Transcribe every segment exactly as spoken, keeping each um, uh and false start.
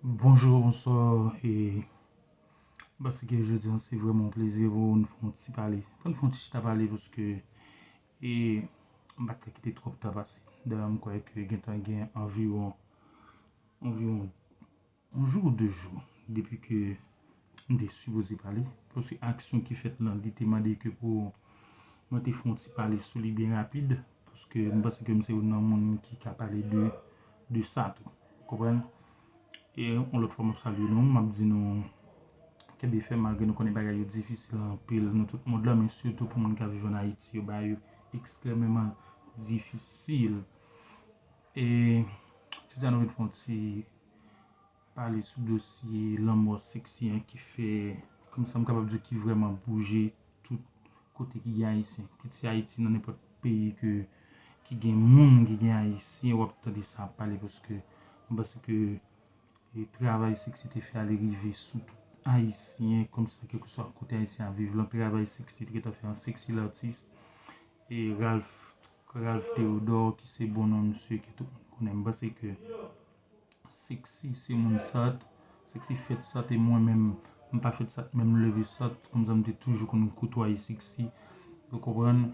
Bonjou, bonswa, e paske jodi an se vrèman yon plezi pou n fè yon ti pale. Pou n fè yon ti chita pale paske e m pa t ka kite twòp tan pase. Dayè m kwè ke gentan gen anviwon anviwon yon jou ou de jou depi ke m te sipoze pale. Paske aksyon ki fèt lan, li te mande ke pou mwen te fè yon ti pale sou li byen rapid. Paske m panse ke m se youn nan moun ki ka pale de, de sa tou. Konprann? E yon lòt fwa, m ap salye nou, m ap di nou kenbe fèm malgre nou konnen bagay yo difisil anpil nan tout mond lan, men sitou pou moun k ap viv ann Ayiti, yo bagay yo ekstrèmeman difisil. E jodi a nou vin fè yon ti pale sou dosye lanmò Sexy an ki fè, kòmsi m kapab di ki vrèman bouje tout kote ki gen Ayisyen. Kit se Ayiti, nan nenpòt peyi ke, ki gen moun, ki gen Ayisyen, w ap tande sa ap pale paske m panse ke e travay Sexy te fè a li rive sou tout Ayisyen, kòmsi kèlkeswa kote Ayisyen ap viv lan, travay Sexy te gentan fè an. Sexy L'artiste, e Ralph, Ralph Théodore ki se bon non misye ke tout moun konnen. M panse ke Sexy se moun Sat, Sexy fèt Sat, e mwen menm, m pa fèt Sat, men m leve Sat, kòmsa m te toujou konn kotwaye Sexy, ou konprann,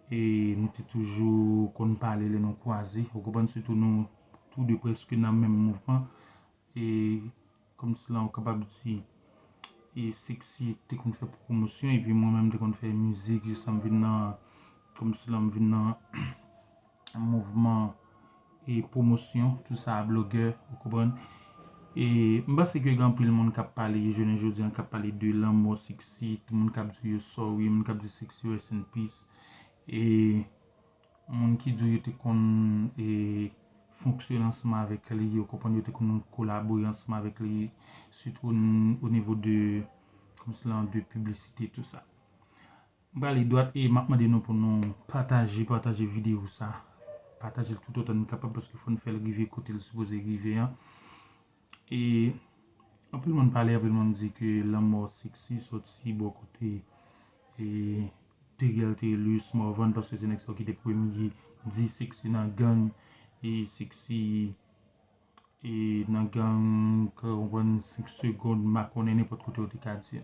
e nou te toujou konn pale lè nou kwaze, ou konprann, sitou nou tou de prèske nan menm mouvman, e kòmsi lan ou kapab di, e Sexy te konn fè pwomosyon, epi mwen menm te konn fè mizik, jiska m vin nan, kòmsi lan m vin nan mouvman e pwomosyon, tou sa a blogè, ou konprann. E m panse ke gen anpil moun k ap pale, jounen jodi an, k ap pale de lanmò Sexy, tout moun k ap di yo sorry, moun k ap di Sexy rest in peace. E moun ki di w yo te konn e fonksyone ansanm avèk li, ou konprann, yo te konn kolabore ansanm avèk li, sitou o, o nivo de, kòmsi lan, de piblisite, tou sa. M prale dwat e m ap mande nou pou nou pataje, pataje videyo sa. Pataje l toutotan n kapab paske fò n fè l rive kote l sipoze rive an. E anpil moun pale, anpil moun di ke lanmò Sexy soti bò kote e Teriel Telus Morvan paske se nèg sa yo ki te premye di Sexy nan gang e Sexy e nan gang, ka konprann senk segonn, m pa konnen nenpòt kote yo te ka di.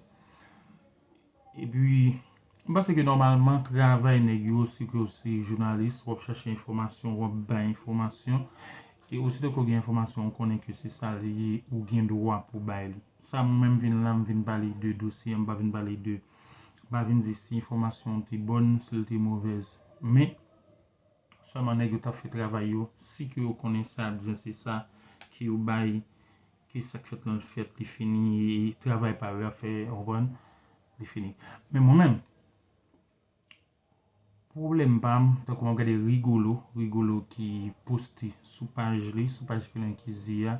Epi, m panse ke nòmalman, travay nèg yo, si ke w se jounalis, w ap chache enfòmasyon, w ap bay enfòmasyon. E ositò ke w gen enfòmasyon, w konnen ke se sa li ye, ou gen dwa pou bay li. Sa, mwen menm vin la, m vin pale de dosye, m pa vin pale de, m pa vin di si enfòmasyon an te bòn, si l te movèz. Men, sèlman nèg yo t ap fè travay yo, si ke yo konnen sa, byen se sa ke yo bay, ke sa k fèt lan fèt, li fini, e travay pa yo ap fè, w konprann, li fini. Men mwen menm, pwoblèm pa m, tankou m ap gade Rigolo, Rigolo ki poste sou paj li, sou paj Filen Kizi a,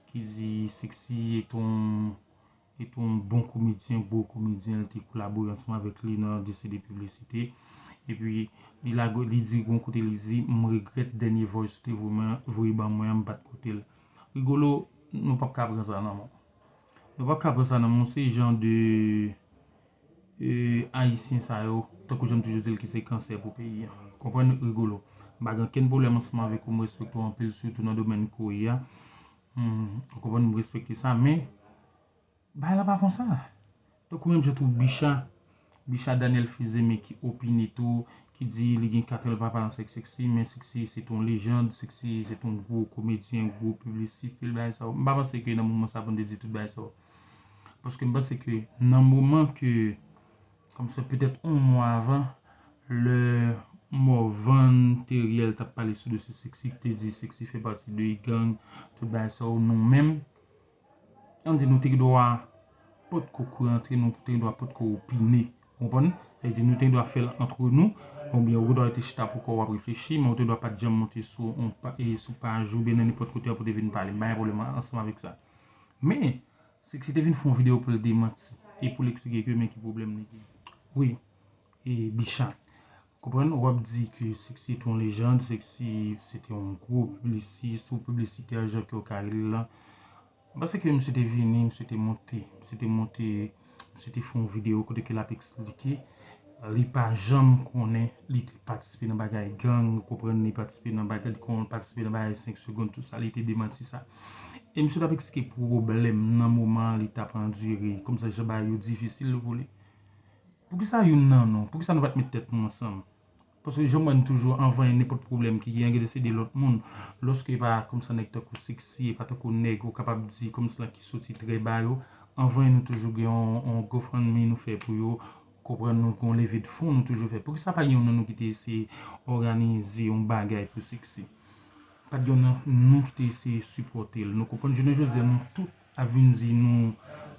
ki di Sexy est un, est un bon comédien, gwo komedyen, li te kolabore ansanm avèk li nan de seri de piblisite. Epi, li lage, li di gon kote, li di, "M regrèt dènye voice ou te voye mwen, voye ban mwen an, m pa t koute l." Rigolo, nou p ap ka pran sa nan men w. Nou p ap ka pran sa nan men w, se jan de e, Ayisyen sa yo, tankou jan m toujou di l, ki se kansè pou peyi a. Konprann, Rigolo? M pa gen okenn pwoblèm ansanm avèk ou, m respekte w anpil, sitou nan domèn kouri a. Hmm, ou konprann, m respekte sa, men bagay la pa konsa. Tankou menm jan tou Bicha, Bicha Daniel Fils-Aimé ki opine tou, ki di li gen kat an l pa pale ansanm ak Sexy, men Sexy se t on lejand, Sexy se t on gwo komedyen, gwo piblisite, bagay sa yo. M pa panse ke nan moman sa pou n te di tout bagay sa yo. Paske m panse ke nan moman ke, kòmsi petèt yon mwa avan, lè Morvan Teriel t ap pale sou dosye Sexy, ki te di Sexy fè pati de gang, tout bagay sa yo, nou menm, ann di nou te gen dwa potko kouri antre, nou te gen dwa potko opine. Ou konprann? Sa vle di nou te gen dwa fè l antre nou, oubyen ou gen dwa rete chita pou kò w ap reflechi, men ou te dwa pa t janm monte sou on pa, e sou paj ou, oubyen nan nenpòt kote pou te vin pale. M pa gen pwoblèm ansanm avèk sa. Men, Sexy te vin fè yon videyo pou l demanti e pou l eksplike ke men ki pwoblèm li gen. Wi, e Bicha. Konprann, w ap di ke Sexy se yon lejand, Sexy se te yon gwo piblisis, ou piblisitè, jan ke w ka rele l lan. M panse ke misye te vini, misye te monte, misye te monte, misye te fè yon videyo kote ke l ap eksplike Li pa janm konnen li te patisipe nan bagay gang, ou konprann, li patisipe nan bagay, li konn patisipe nan bagay senk segonn, tout sa, li te demanti sa. E misye t ap eksplike pwoblèm nan moman li t ap andire, kòmsi jan bagay yo difisil pou li. Poukisa youn nan nou? Poukisa nou pa t met tèt nou ansanm? Paske jan m wè nou toujou anvan nenpòt pwoblèm ki gen, gen de se de lòt moun. Lòske e pa kòmsi nèg tankou Sexy, e pa tankou nèg ou kapab di kòmsi lan ki soti trè ba yo, anvan nou toujou gen yon, yon GoFundMe nou fè pou yo, konprann, nou gen yon leve de fon nou toujou fè. Poukisa pa gen youn nan nou ki te eseye òganize yon bagay pou Sexy? Pa t gen youn nan nou ki te eseye sipòte l. Nou konprann, jounen jodi a, nou tout ap vin di nou,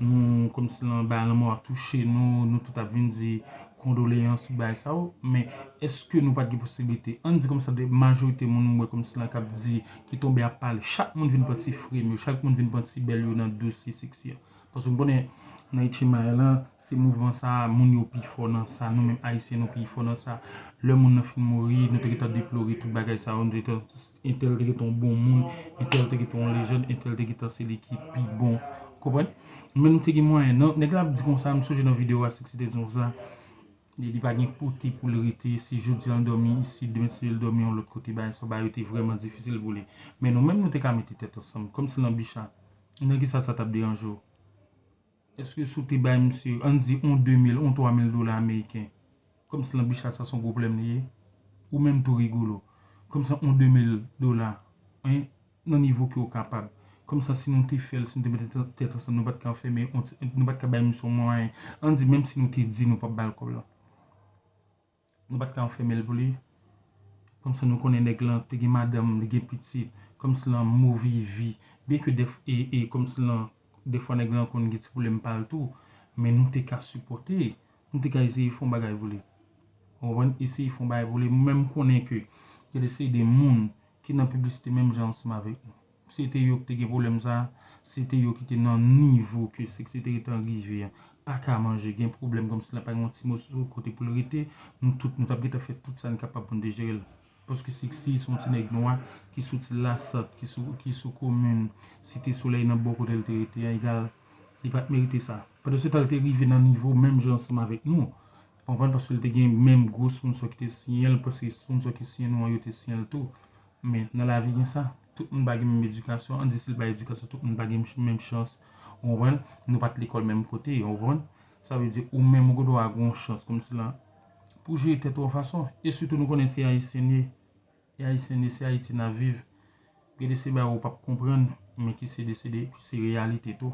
nou kòmsi lan bagay lanmò a touche nou, nou tout ap vin di kondoleyans, tout bagay sa yo, men èske nou pa t gen posiblite? Ann di kòmsi de majorite moun mwen kòmsi lan k ap di, ki tonbe ap pale, chak moun vin pran ti frame yo, chak moun vin pran ti bèl yo nan dosye Sexy a. Paske m konnen nan H M I lan, se mouvman sa, moun yo pi fò nan sa, nou menm Ayisyen nou pi fò nan sa. Lè moun nan fin mouri, nou te gentan deplore tout bagay sa yo, nou te gentan, entèl te gentan yon bon moun, entèl te gentan yon lejann, entèl te gentan se li ki pi bon. Konprann? Men nou te gen mwayen. Non, nèg la ap di konsa, m sonje nan videyo a, Sexy te di konsa, li, li pa gen kote pou l rete, si jodi a l dòmi isit, demen si l dòmi yon lòt kote, bagay sa, bagay yo te vrèman difisil pou li. Men nou menm, nou te ka mete tèt ansanm, kòmsi lan bicha. Nan kisa sa t ap deranje w? Èske si w te bay misye, ann di, yon de mil, yon twa mil dola ameriken, kòmsi lan bicha sa se yon pwoblèm li ye? Ou menm tou Rigolo, kòmsi yon de mil dola, en, nan nivo ke w kapab. Kòmsi si nou te fè l, si nou te mete tèt ansanm, nou pa t ka anfèmen, nou pa t ka bay misye yon mwayen. Ann di, menm si nou te di nou p ap ba l kòb lan. Nou pa t ka anfèmen l pou li. Kòmsi nou konnen nèg lan te gen madanm, li gen pitit, kòmsi lan move vi. Byenke dèf-, e, e kòmsi lan, defwa nèg lan konn gen ti pwoblèm pa l tou, men nou te ka sipòte, nou te ka eseye fè yon bagay pou li. Ou konprann? Eseye fè yon bagay pou li. Mwen menm konnen ke gen de seri de moun ki nan piblisite menm jan ansanm avèk nou. Se te yo ki te gen pwoblèm sa, se te yo ki te nan nivo ke Sexy te gentan rive an. Pa ka manje, gen pwoblèm kòmsi la pa gen yon ti moso kote pou l rete, nou tout, nou t ap gentan fè tout sa n kapab pou n te jere l. Paske Sexy se yon ti nèg nwa ki soti Lasant, ki sou, ki sou komin Site Solèy nan bò kote l te rete an, egal, li pa t merite sa. Pandan se tan, l te rive nan nivo menm jan ansanm avèk nou. Konprann? Paske l te gen menm gwo sponsò ki te siyen l, paske sponsò ki siyen nou an, yo te siyen l tou. Men nan lavi gen sa. Tout moun pa gen menm edikasyon. Ann di si l pa edikasyon, tout moun pa gen menm chans. Ou konprann? Nou pa t lekòl menm kote, ou konprann? Sa vle di ou menm ou gendwa gen yon chans kòmsi lan pou jere tèt ou yon fason. E sitou nou konnen se Ayisyen n ye. E Ayisyen n ye, se Ayiti n ap viv. Gen de se bagay ou p ap konprann, men ki se de se de, ki se reyalite tou.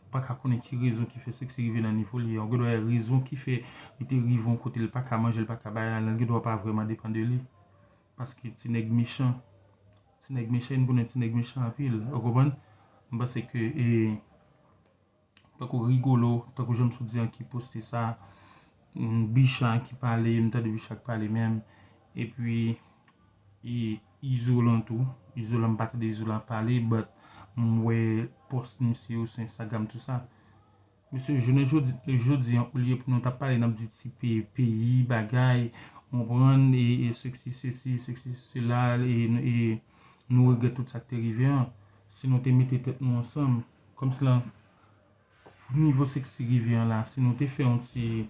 Ou pa ka konnen ki rezon ki fè Sexy rive nan nivo li ye. Ou gendwa gen rezon ki fè li te rive yon kote, li pa ka manje, li pa ka bagay la, li gendwa pa vrèman depann de li. Paske ti nèg mechan. Ti nèg mechan, nou konnen ti nèg mechan anpil. Ou konprann? M panse ke, e, tankou Rigolo, tankou jan m sot di an ki poste sa, mm, Bicha ki pale, m tande Bicha k pale menm. Epi, e, Izolan tou. Izolan, m pa tande Izolan pale, but m wè pòs misye yo sou Instagram, tou sa. Mesye, jounen jodi, jodi an, olye pou nou t ap pale, n ap di ti pe-, peyi, bagay, konprann, e, e Sexy sesi, Sexy sela, e, e nou regrèt tout sa k te rive an. Si nou te mete tèt nou ansanm, kòmsi lan, pou nivo Sexy rive an la, si nou te fè yon ti,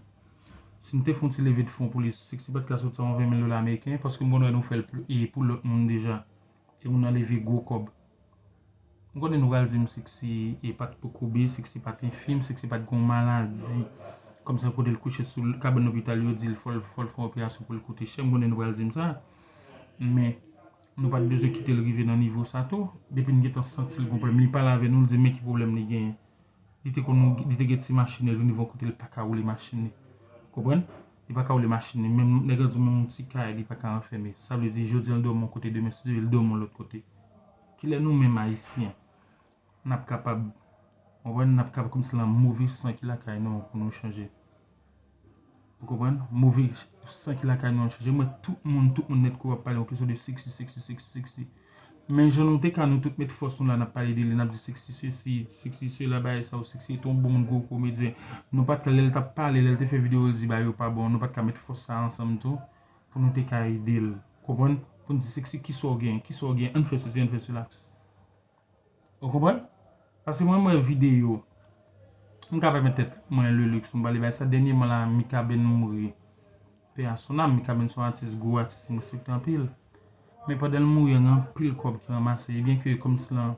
si nou te fè yon ti leve de fon pou li, Sexy pa t ka soti yon ven mil dola ameriken, paske m konn wè nou fè l pou, e pou lòt moun deja. E moun nan leve gwo kòb. M konnen nou pral di m Sexy e pa t pou koube, Sexy pa t enfim, Sexy pa t gon maladi. Kòmsi kote l kouche sou kabann lopital, yo di l fò l, fò l fè yon operasyon pou l koute chè. M konnen nou pral di m sa. Men, nou pa t bezwen kite l rive nan nivo sa tou. Depi n gentan santi l gon pwoblèm, li pale avè nou, l di men ki pwoblèm li genyen. Li te konn, li te gen ti machin li, li rive yon kote li pa ka woule machin li. Konprann? Li pa ka woule machin li. Menm, nèg la di menm yon ti kay, li pa ka anfème. Sa vle di, jodi a l dòmi yon kote, demen, si Dye vle, l dòmi yon lòt kote. Kilè nou menm Ayisyen, n ap kapab, konprann, n ap kapab kòmsi lan move san ki lakay nou an pou nou chanje? Ou konprann? Move san ki lakay nou an chanje. Mwen, tout moun, tout moun nèt kou ap pale yon kesyon de Sexy, Sexy, Sexy, Sexy. Men jan nou te ka, nou tout met fòs nou la, n ap pale de li, n ap di Sexy sesi, Sexy sela, bagay sa yo, Sexy te yon bon moun, gwo komedyen. Nou pa t ka, lè l t ap pale, lè l te fè videyo, l di bagay yo pa bon, nou pa t ka met fòs sa ansanm tou, pou nou te ka ede l. Konprann? Pou n di Sexy, kisa w gen, kisa w gen, ann fè sesi, ann fè sela. Ou konprann? Paske mwen, mwen videyo, m ka pèmèt tèt mwen le luxe pou m pale bagay sa. Dènyèman la, Mikaben mouri. Paix à son âme, Mikaben se yon atis, gwo atis, m respekte anpil. Men pandan l mouri an, gen anpil kòb ki ranmase. Ebyen ke kòmsi lan,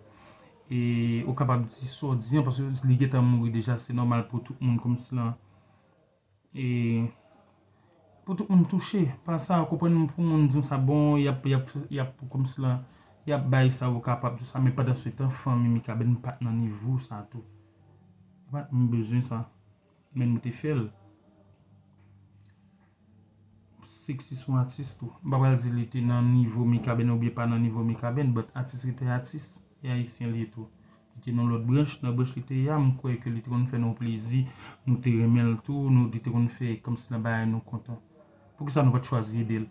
e, ou kapab di sa w di an, paske li gentan mouri deja, se nòmal pou tout moun kòmsi lan. E, pou tout moun touche pa sa, ou konprann, pou moun di sa, bon, y ap, y ap, y ap, kòmsi lan, y ap bay sa yo kapab, tou sa, men pandan se tan, fanmi Mikaben pa t nan nivo sa tou. Yo pa t menm bezwen sa. Men nou te fè l. Sexy se yon atis tou. M pa pral di li te nan nivo Mikaben oubyen pa nan nivo Mikaben, but atis rete atis, e ayisyen li ye tou. Li te nan lòt branch, nan branch li te ye a, m kwè ke li te konn fè nou plezi, nou te renmen l tou, nou, li te konn fè kòmsi nan bagay nou kontan. Poukisa nou pa t chwazi ede l?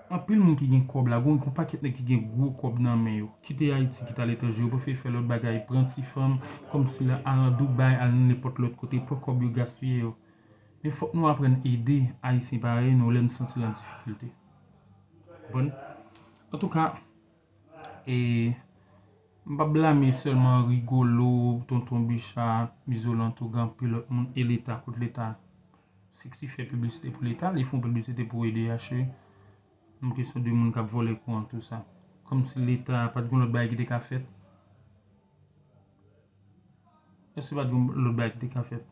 Anpil moun ki gen kòb la, gon, gon pakèt nèg ki gen gwo kòb nan men yo. Kite Ayiti, kite aletranje, yo prefere fè lòt bagay, pran ti fanm, kòmsi la, al nan Dubai, al nan nenpòt lòt kote, pran kòb yo, gaspiye yo. Men fòk nou aprann ede Ayisyen parèy nou lè n santi l an difikilte. Konprann? Antouka, e, m p ap blame sèlman Rigolo, Tonton Bicha, Izolan tou, gen anpil lòt moun, e Leta, kot Leta? Sexy fè piblisite pou Leta, li fè yon piblisite pou E D H E. Yon kesyon de moun k ap vòlè kouran, tou sa. Kòmsi Leta pa t gen lòt bagay ki te ka fèt. Èske pa t gen lòt bagay ki te ka fèt?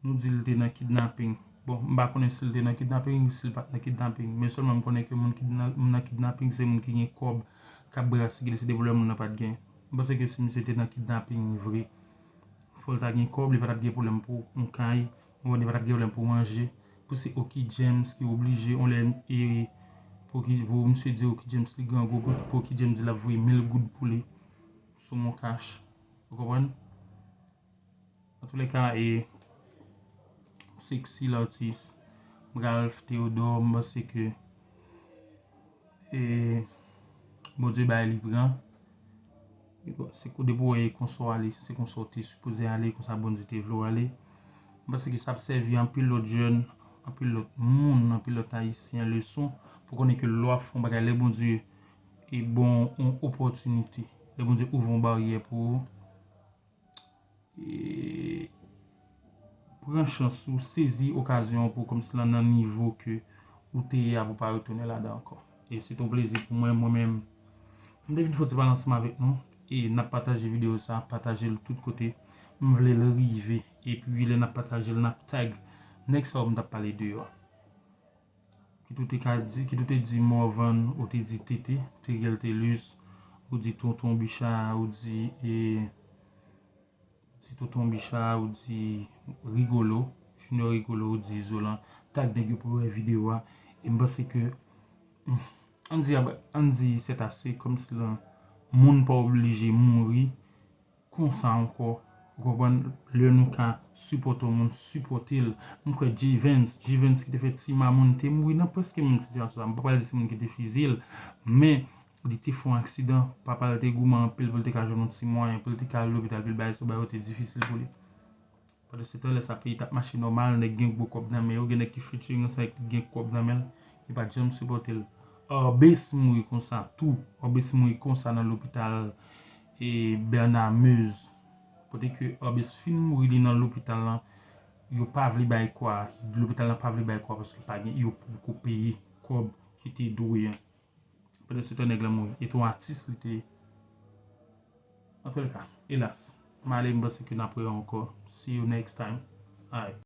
Nou di l te nan kidnaping. Bon, m pa konnen si l te nan kidnaping, si l pa t nan kidnaping. Men sèlman m konnen ke moun ki nan, nan kidnaping, se moun ki gen kòb, k ap brase, ki deside pou lè moun nan pa t gen. M panse ke si misye te nan kidnaping vre, fò l ta gen kòb, li pa t ap gen pwoblèm pou yon kay, ou konprann, li pa t ap gen pwoblèm pou manje. Pou se Oki James ki oblije, on lè, e, pou ki, pou misye di Oki James li grangou, pou, pou Oki James di l ap voye mil goud pou li sou Moncash. Ou konprann? Antoulèka, e, Sexy Lartiste, Ralph Theodore, m panse ke, e, Bondye bay li pran. E bon, se kou depi w wè e konsa w ale, se konsa w te sipoze ale, konsa Bondye te vle w ale. M panse ke sa ap sèvi anpil lòt jèn, anpil lòt moun, anpil lòt ayisyen leson pou konnen ke lè w ap fè yon bagay, lè Bondye e bon yon opòtinite, lè Bondye ouvri yon baryè pou ou, e, pran chans ou, sezi okazyon pou kòmsi lan nan nivo ke ou te ye a pou pa retounen ladan ankò. E se te yon plezi pou mwen, mwen menm. M te vin fè yon ti pale ansanm avèk nou e n ap pataje videyo sa, pataje l tout kote. M vle l rive. Epi lè n ap pataje l, n ap tag nèg sa yo m t ap pale de yo a. Kit ou te ka di, kit ou te di Morvan, ou te di Tete, Teriel Telus, ou di Tonton Bicha, ou di, e, di Tonton Bicha, ou di Rigolo, Junior Rigolo, ou di Izolan, tag nèg yo pou yo wè videyo a. E m panse ke, hmm, ann di, ann di c'est assez, kòmsi lan moun pa oblije mouri konsa ankò. Ou konprann? Lè nou ka sipòte yon moun, sipòte l. M kwè G-Vens, G-Vens ki te fè Ti Mamoun te mouri nan prèske menm sitiyasyon sa. M pa pral di se moun ki te fiziye l, men li te fè yon aksidan. Papa l te goumen anpil pou l te ka jwenn yon ti mwayen, pou l te ka al lopital, pou l bay sou bagay yo te difisil pou li. Pandan se tan, lè sa peyi t ap mache nòmal, nèg gen gwo kòb nan men yo, gen nèg ki featuring ansanm èk gen kòb nan men l, li pa t janm sipòte l. Orbis mouri konsa tou. Orbis mouri konsa nan lopital, e, Bernard Meuze. Kote ke Orbis fin mouri, li nan lopital lan, yo pa vle bay kò a. Lopital lan pa vle bay kò a paske pa gen, yo poko peye kòb ki te dwe an. Pandan se tan nèg la mouri. E te yon atis li te ye. Antoulèka, elas. M ale, m panse ke n ap wè ankò. See you next time. Alright.